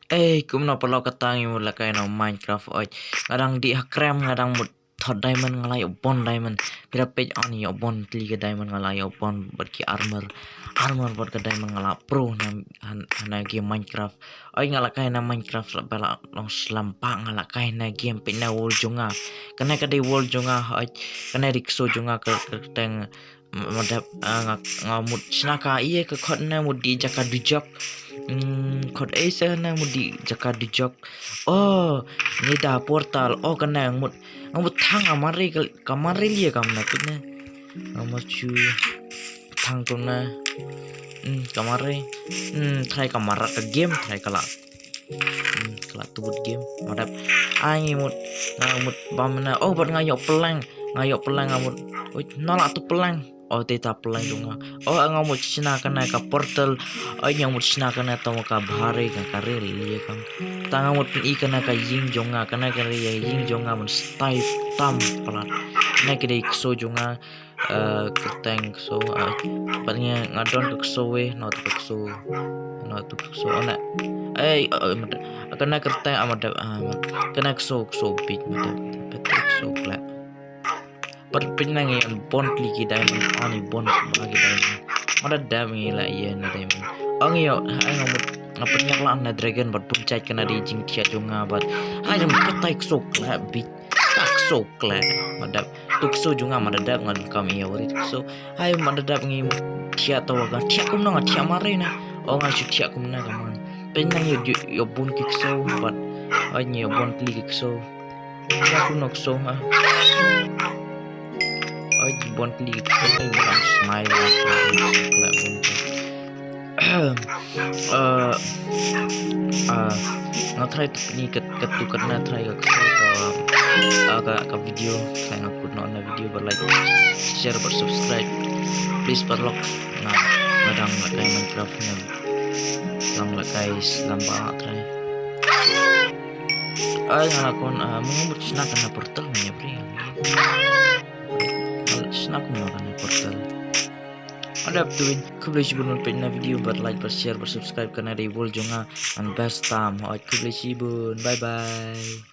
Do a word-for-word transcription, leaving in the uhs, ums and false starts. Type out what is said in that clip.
Ei, kumno paralok, kata ngi mut lehkai na Minecraft, oi. Nga dang dih ha krem, nga dang mut thot diamond, nga la ïoh bun diamond. Phi da peit, ani ïoh bun tylli ki diamond, nga la ïoh bun bad ki armor. Armor bad ka diamond nga la pro na, ha, ha na game Minecraft. Oi, nga lehkai na Minecraft la ba la long slem bha, nga lehkai na game, peit na world jong nga. Kane ka dei world jong nga, oi. Kane dei ksew jong nga ka, ka kyrteng Ma-, ma dep, ah, nga, nga mut shna ka ïa ka khot na mut dih jaka dujok. Hmm, khot ei sa na mut dih jaka dujok. Oh, ni da portal. Oh, kane nga mut, nga mut thang ka mare ka, ka mare lia kam na peit na. Nga mut shu thang tu na. Hmm, ka mare. Hmm, try ka marat ka game, try ka la. Hmm, ka la tubut game. Ma dep. Ai ngi mut, nga mut bam na. Oh, bad nga ïoh pyllang. Nga ïoh pyllang nga mut. Oi, na la tu pyllang. Oh, te ta pyllang jong nga. Oh, nga mut shna kane ka portal. Oi, nga mut shna kane tang ka bhare ka kare lia kam. Ta nga mut pyn-i kane ka ïing jong nga, kane ka ïing jong nga mut stai tam palat. Kane ka dei ksew jong nga, eh, kyrteng ksew, eh, bad nga, nga don ka ksew wei, no tu ka ksew. No tu ka ksew, oh, na. Ei, eh, ma dep. Kane kyrteng, ah, ma dep, ah, ma-, kane ksew, ksew bit, ma dep. Kane ksew klep. Pat pynna ngi ïoh bun tylli ki diamond, ani bun bha ki diamond. Ma da dep ngi la ïa na diamond. Ong ïoh, ha nga mut, nga pynïap la na dragon bad bun jait kane dei jingthiah jong nga bad. Ha nga mut katai ksew klep bit. Ka ksew klep. Ma dep. Tu ksew jong nga ma da dep nga donkam ïa wari tu ksew. Hai ma da dep ngi mut thiah tawa ka. Thiah kumno nga thiah mare na. Oh nga shu thiah kumno ka man. Pynna ngi ïoh, ïoh bun ki ksew bad. Ai ngi ïoh bun tylli ki ksew. Thiah kumno ksew ha. Oi, bun tylli ksew, oi, bun smile, bun smile, bun. Eh, eh, nga try tu ni kat, kat tu kat na try ka ksew ka, ah, ka, ka video, try nga kut noh na video ba like, share, ba subscribe. Please paralok, nga, nga dang lehkai Minecraft na. Dang lehkai slem bha try. Ai, nga la kon, ah, mut shna kane portal nga ïa bri. Shna kumno kane portal. Ada tu, khublei shibun ban peit na video, bad like, bad share, bad subscribe kane dei world jong nga, and best time. Hooid, khublei shibun. Bye bye.